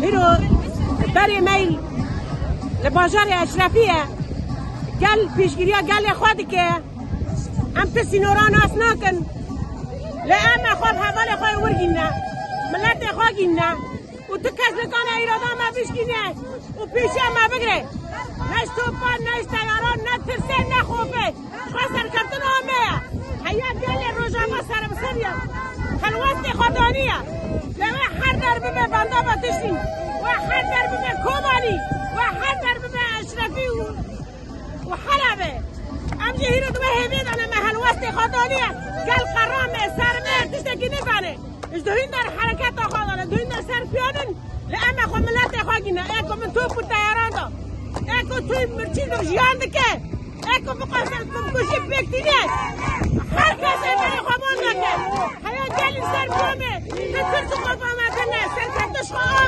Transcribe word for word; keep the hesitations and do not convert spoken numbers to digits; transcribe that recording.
Hîro berê me li bajarê Eşrefî ye. Gel pêşgiriya gelê xwe dike. Em ti sînora nas nakin. Lê em me xwe bi hevalê xwe wir gînine. Miletê xwe gînine. Û ti kes nikane îrada me bişkîne û pêşiya me bigire. Ne ji topan, ne ji teyaran, ne tirsê, ne xofê. Xwe serkeftina me ye. Heya gelê Rojava ser bi ser ye. Helwestê xwe daniye. Lê we her der bibe bendava Tiştîn. We her der bibe Kobanî. We her der bibe Eşrefî û û Helebê. Em jî hîro di we hêvê de ne, me helwestê xwe daniye. Gel qera me, ser me, tiştekî nizane. Ji duhîn der hereketa xwe dane, duhîn der ser piyanin. Li em e xwe miletê xwe gîne. Ê ku min top û teyaran da. Ê ku tu mirçî li jiyan dike. Ê ku biqase tu kuşî pêk tîne. Her kes ê berê xwe ban nake. Heya gelî ser piya me. Ne tirç û xwe ban nake, ne serkeftiş xwe